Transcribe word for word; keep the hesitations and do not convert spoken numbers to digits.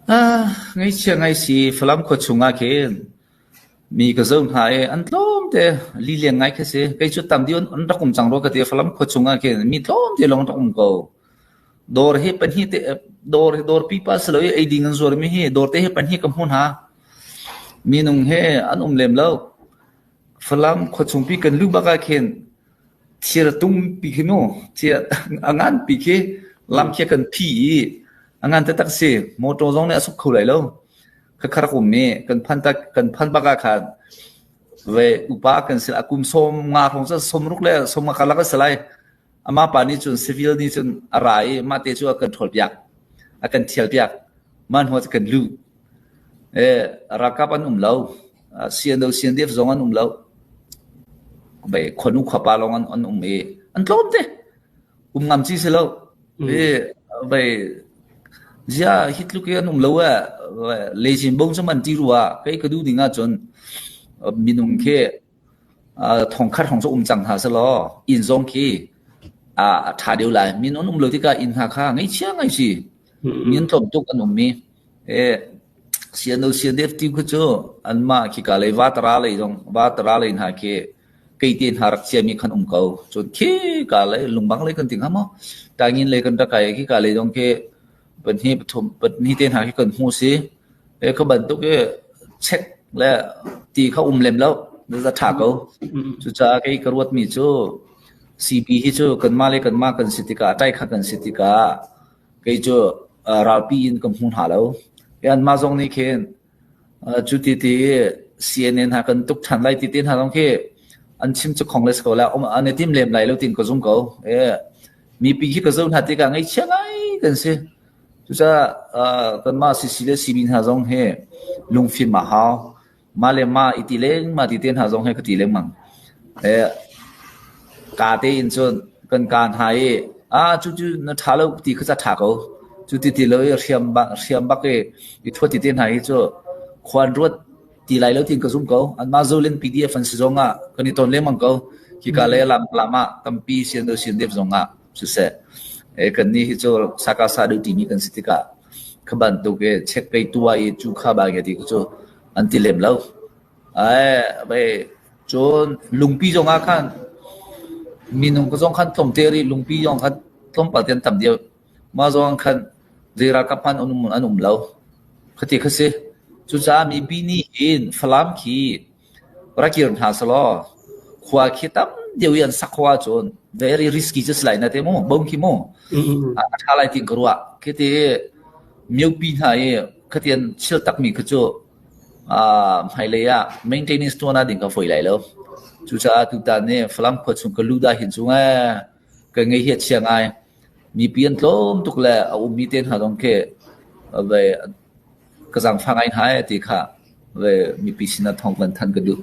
Ah, ngaichia ngai si Falam khua chunga khin mi ka zo hna e, an tlawmte li liang ngai kha si. Kei cu tam dih an rak um cang rua ka ti, Falam khua chunga khin mi tlawmte lawng rak um ko. Dawr hi pahnih te, dawr, dawr pipa si lo i ei ding an zuarmi hi, dawr te hi pahnih ka hmu hna. Minung he an um lem lo. Falam khua chungpi kan luh bak ah khin thir tung pi khi mu, thir a ngan pi khi lam khi kan phi i a ngan taktak si, motor zong nih a suk kho lai lo. Kha kha rak um i kan phan tak, kan phan bak ah khan ve upa kan si, a kum sawm nga hrawng cu sawm ruk le sawm nga kha lak a si lai. Amah pa nih cun, civil nih cun a ra i mah te cu a kan ṭhawl piak, a kan thial piak, mah hnu ah cu kan luh. Eh, ralkap an um lo, ah, C N O, C N D F zong an um lo. Bai, khuanu khuapa lawng an, an um i an tlawmte. Um ngam ci si lo. Mm. Eh, bai, zia hi tluk i an um lo eh, bai, leicin bong cu man ti rua, kei ka duh ding ah cun, ah, minung khi, ah, thongkhat hrawng cu um cang hna si law, inn zong khi, ah, a ṭha deuh lai. Min an um lo tikah inn hna kha ngaichia ngai si. Mm. Min tlawm tuk an ummi. Eh, C N O, C N D F ti kha cu anmah khika lei vatara lei zong, vatara lei hna khi kei te hna rak ciami khan um ko. Cun khika lei, Lungbang lei kan ti hnga maw? Tangin lei kan rak kai, khika lei zong khi pahnih, pathum, pahnih te hna khi kan hmu si. E, kha bantuk e, check le ti kha um lem lo, na za ṭha ko. Mm. Cucaah kei ka ruatmi cu C B hi cu kanmah le kanmah kan si tikah, a ṭai kha kan si tikah, kei cu, ah, ralpi in ka hmu hna lo. E, anmah zong nih khin, ah, cu titi C N A hna kan tuk ṭhan lai titi hna zong khi an chim cu khong le si ko le, um, an i tim lem lai lo tin ka zum ko. E, mipi khi ka zoh hna tikah ngaichia ngai kan si. Cucaah, ah, kanmah C C le C B hna zong hi lungfim a hau. Mah le mah i ti lengmang, ti te hna zong hi ka ti lengmang. Eh, ka tein cun kan ka hna i, ah, cu cu na ṭha lo ti kha ca ṭha ko. Cu ti ti lo i hriam bak, hriam bak i, i thuat ti te hna hi cu khuan ruat ti lai lo tin ka zum ko. Anmah Zolen P D F an si zongah kan i ton lengmang ko. Khika le lam, lam ah tampi C N O, C N D F zongah siseh. Eh, kannih hi cu saka sa deuh timi kan si tikah kha bantuk i check pei tu ah i cu kha ba nge ti kha cu an ti lem lo. Ai, bai, cun lungpi zongah khan minung ka zong khan tlawmte rih, lungpi zong khan tlawmpal te an tam deuh. Mah zong khan zei ralkap hmanh an um, an um lo. Khati kha si. Cucaah mipi nih hin Falam khi rak kir hna seh law, khua khi tam deuh i an sak khua cun very risky cu si lai na te mu, bong khi mu. Mm, mm, mm. A, a ṭha lai ti ka ruah. Khiti miopi hna i khati an chil takmi kha cu, aa, hmailei ah maintenance tuan ah ding kha voi lai lo. Cucaah tutan i Falam khua chung ka luh dah hin cungah ka ngei hi a chia ngai. Mipi an tlawm tuk le a ummi te hna zong khi, a ve, ka zaangfah ngai hna e ti kha ve, mipi sinah thawng kan thanh ka duh.